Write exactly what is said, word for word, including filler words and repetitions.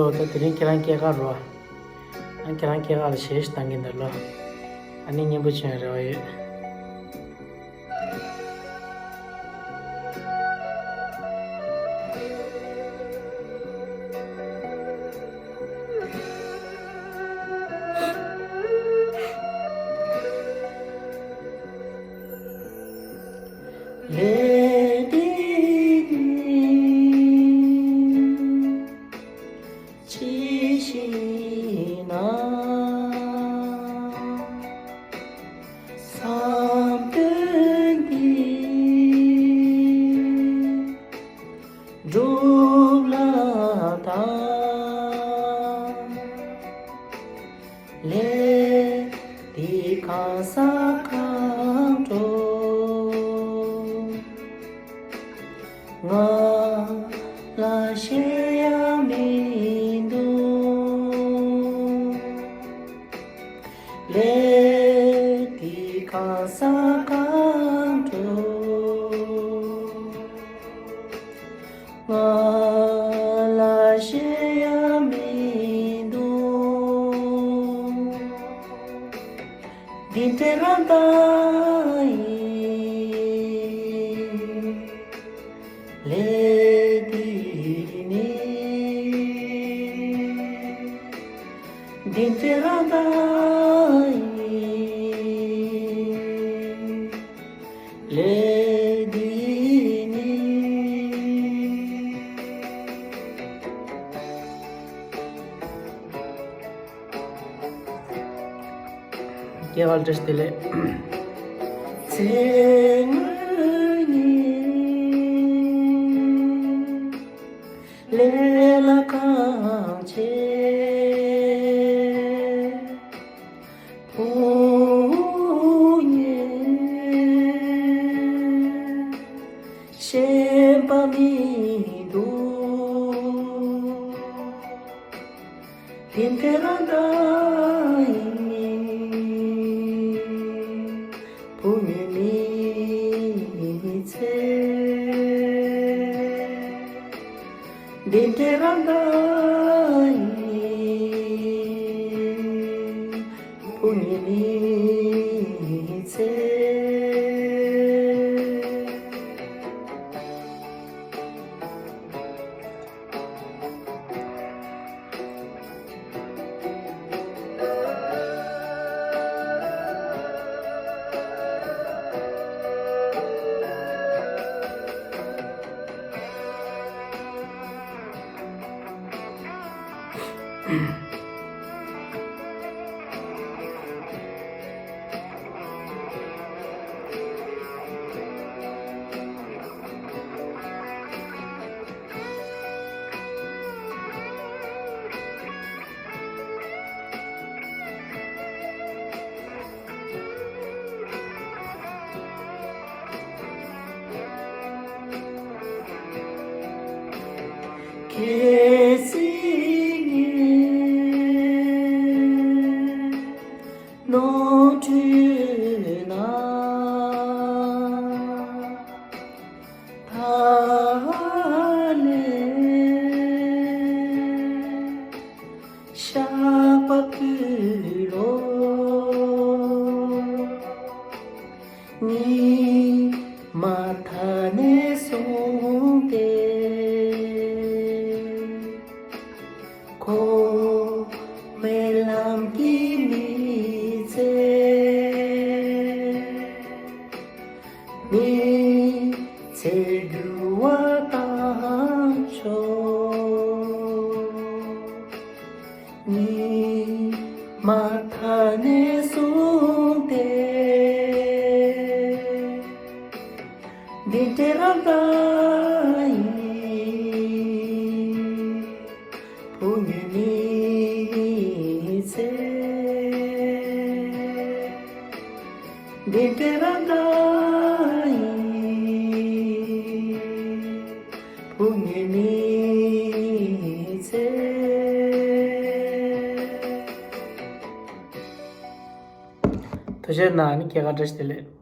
ལོ། ད་དེ་རིང་ཁྱེད་རང་སྐྱེས་སྐར་རོ། ཨ་ཁྱེད་རང་སྐྱེས་སྐར་ལ་གཞས་ཤིག་བཏང་གིན་འདུག་ལོ། ཨ་ནི་སྙན་པོ་བྱུང་རེ་བ་ཡོད། ལས་འདི་ནི་ཇི་བཞིན་ན། བསམ་དོན་འདི་འགྲུབ་ལ་དང་། ལས་འདི་གང་ཟག་གང་འགྲོ། ང་ལ་ཞེན་ཡང་མི་འདུག་ལས་འདི་གང་ཟག་གང་འགྲོ། ང་ལ་ཞེན་ཡང་མི་འདུག་འདི་འདྲའི་རང་མདངས་ཡིན། ལས་འདི་ནི་འདི་འདྲའི་རང་མདངས་ཡིན། ལས་འདི་ནི། སྐྱེ་བ་བཀྲ་ཤིས་བདེ་ལེགས། ཚེ་སྔོན་ནས་ལས་ལ་གང་བྱེད། ཕུགས་ཉེས་ཞེན་པ་མི་འདུག་དེ་འདྲའི་རང་མདངས་ཡིན། ཕུགས་ཉེས་མི་འཚལ། འདི་འདྲའི་རང་མདངས་ཡིན། ཕུགས་ཉེས་མི་འཚལ། གལ་སྲིད་ངས་ནོར་འཁྲུལ་ན། ད་ལན་བཤགས་པ་ཕུལ་ལོ། ཉི་མ་ད་ནས་བཟུང་སྟེ། གོང་མའི་ལམ་གྱི་མི་ཚེ། མི་ཚེ་འགྱུར་བ་བཏང་ཆོག་ཉི་མ་ད་ནས་བཟུང་སྟེ། འདི་འདྲའི་རང་མདངས་ཡིན། ཕུགས་ཉེས་མི་འཚལ། འདི་འདྲའི་རང་མདངས་ཡིན། ཕུགས་ཉེས་མི་འཚལ། ཐུགས་རྗེ་གནང་། ཨ་ནི་སྐྱེས་སྐར་བཀྲ་ཤིས་བདེ་ལེགས།